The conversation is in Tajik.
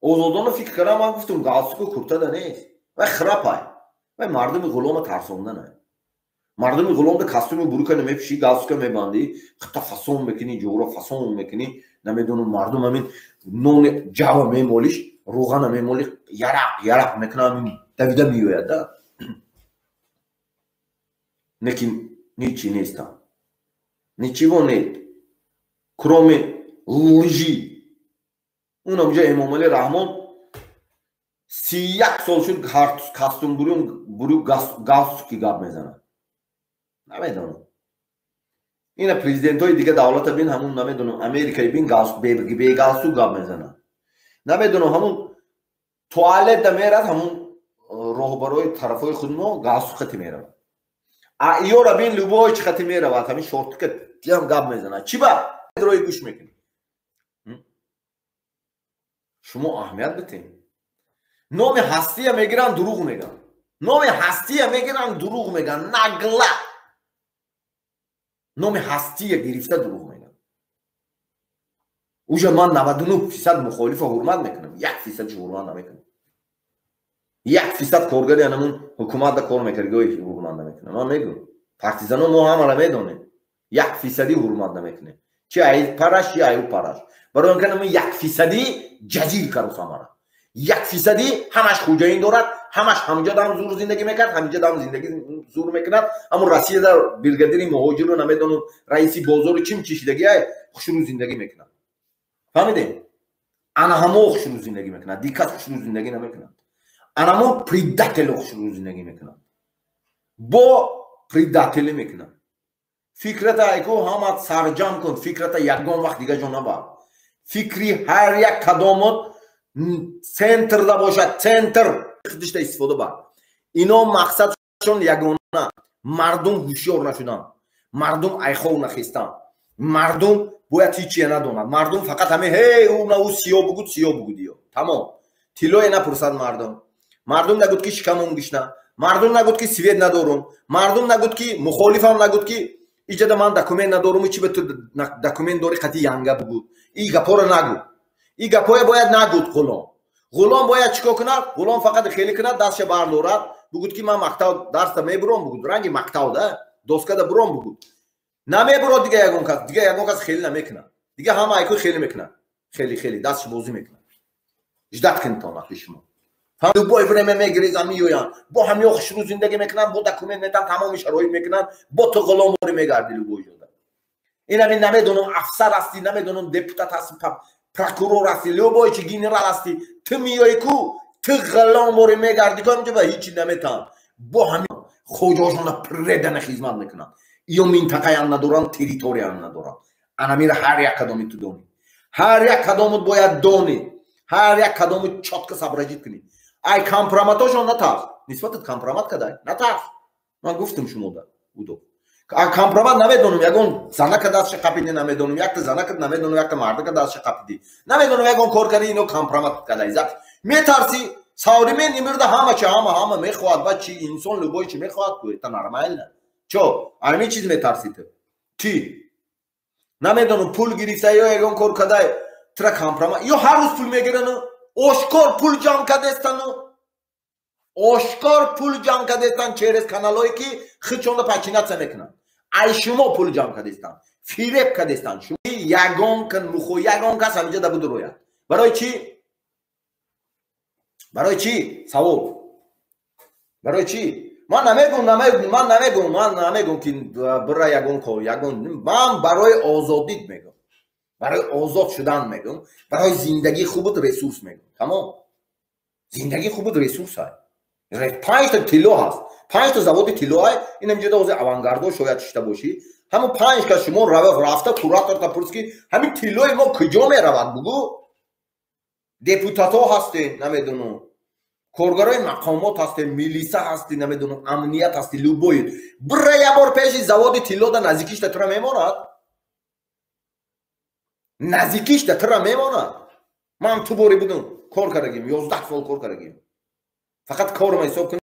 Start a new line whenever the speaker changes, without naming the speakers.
Озодона фикр кардам, ман гуфтам, галстуку куртада нест, вай храпай, вай мардуми ғулома тарсонданай. Мардуми ғуломда костюми бурука намепӯшӣ, галстука мебандӣ, хита фасон мекунӣ, ҷора фасон мекунӣ, намедонам, мардум ҳамин нони ҷава мемолиш, рӯғана мемолӣ, ярақ ярақ мекунам, ҳамин давида меояд да. Лекин ничи нестам, ничего нет, кроме лжи. Унам ҷа Эмомалӣ Раҳмон 31 сол шуд, костюм бурук, галстуки гап мезанад. Намедонам, ина президентҳои дига давлата бин, ҳамун, намедонам, Америкаи бин, бегалстук гап мезанад. Намедонам, ҳамун туалетда мерад, ҳамун роҳбарои тарафҳои худмо галстук хати меравад, а иёра бин, любой чи хати меравад, ҳамин шортика диам гап мезанад. Чӣ ба рои гӯш мекунӣ? Шумо аҳамият битем, номи ҳастия мегиранд, дурӯғ мегӯянд, номи ҳастия мегиранд, дурӯғ мегӯянд, нагло номи ҳастия гирифта дурӯғ мегӯянд. Уже ман 99% мухолифа ҳурмат мекунам, 1%-ш ҳурмат намекунам. 1% коргари анамун ҳукуматда кор мекардгои ҳурмат намекунам. Ман мегӯм, партизано, мо ҳамара медонем, 1%-ӣ ҳурмат намекунем, чи ай параш, чи аю параш. Барои он ки анамун 1%-ӣ ҷазир карус ҳамара. 1%-ӣ ҳамаш хуҷаин дорад, ҳамаш ҳамҷо дам зур зиндагӣ мекард, ҳамҷо дам зиндагӣ зур мекунад. Ҳамун Россияда бригадири муҳоҷиру, намедонам, раиси бозору чим чишидагиай хушрӯ зиндагӣ мекунад. Фаҳмидем? Ана ҳамо хушрӯ зиндагӣ мекунад, дикас хушрӯ зиндагӣ намекунад. Анамо предатело хушрӯ зиндагӣ мекунад, бо предателӣ мекунад. Фикрата айку ҳама сарҷам кун, фикрата ягон вақт дига ҷо набар. Фикри ҳар як кадомот центрда бошад, центр худишта истифода бар. Ино мақсадшон ягона: мардум ҳушёр нашудан, мардум айхов нахестан, мардум бояд ҳичия надонад, мардум фақат ҳаме ҳей ӯ на ӯ сиё бугуд, сиё бугуд, ё тамом. Тиллое напурсад мардум, мардум нагуд, ки шикамон гишна, мардум нагуд, ки свет надорум, мардум нагуд, ки мухолифам нагуд, ки иҷада ман документ надорум, чи ба ту документ дори, қати янга бугуд. И гапҳоро нагу, и гапҳое бояд нагуд. Ғулом, ғулом бояд чӣ кор кунад? Ғулом фақат хеле кунад, дастша бардорад, бугуд, ки ман мактаб дарса мебуром, бугуд, ранги мактаб да доскада буром, бугуд. Намебурод дига ягон кас, дига ягон кас хеле намекунад, дига ҳама айку хеле мекунад, хеле хеле дастш бозӣ мекунад. Ждать кунтон ақли шумо, любое время мегирезан, меоянд, бо ҳамиё хушрӯ зиндагӣ мекунанд, бо документ метан, тамоми шароит мекунанд, бо ту ғуломорӣ мегарди любой ҷода. Инами, намедонам, афсар ҳастӣ, намедонам, депутат ҳастӣ, прокурор ҳастӣ, любой чи, генерал ҳастӣ, ту меои ку, ту ғуломорӣ мегарди ку ҳамҷо ба ҳичи наметан. Бо ҳами хоҷаҳошона преданно хизмат мекунанд. Ё минтақаям надоранд, территорияам надоранд. Анамира ҳар як кадоми ту донӣ, ҳар як кадомут бояд донӣ, ҳар як кадому чётко сообразить кунӣ. Ай компроматошон натарс, нисбатат компромат кадай натарс. Ман гуфтам шумода удо компромат, намедонам, ягон занака дастша қапиди, намедонам, якта занака, намедонам, якта мардака дастша қапиди, намедонам, ягон кор карди, ино компромат кадай, метарси. Современный мирда ҳама чи, ҳама ҳама мехоҳад, ба чи инсон любой чи мехоҳад ку, это нормально. Чо ами чиз метарси ту? Чи, намедонам, пул гирифта ё ягон кор кадай, тра компромат ё ҳар рӯз пул мегирану ошкор пул ҷамъ кардестану, ошкор пул ҷамъ кардестан через каналҳое, ки худшонро подчиняться мекунанд. Ай шумо пул ҷамъ кардестан, фиреб кардестан. Ягон мухо, ягон кас ҳамиҷа да будурояд. Барои чӣ? Барои чӣ? Савол: барои чӣ? Ман намегум, ман намегум, ман намегум, ки бира ягон кор, ягон. Ман барои озодит мегум, барои озод шудан мегум, барои зиндагии хубут ресурс мегум. Тамом. Зиндагии хубут ресурс ай. Панҷта тилло ҳаст, панҷта заводи тилло ай. Инам ҷода ҳозир авангардо шояд шишта бошӣ. Ҳамун панҷ кас шумо рафта кураторта пурс, ки ҳамин тиллои мо куҷо меравад, бугӯ. Депутатҳо ҳастед, намедонам, коргарои мақомот ҳастед, милиса ҳастӣ, намедонам, амният ҳастӣ, любой бира як бор пеши заводи тиллода, наздикишта тура мемонад, наздикишта тура мемонад. Ман ту бори будум, кор кардагим, 11 сол кор кардагим, фақат корма ҳисоб кун.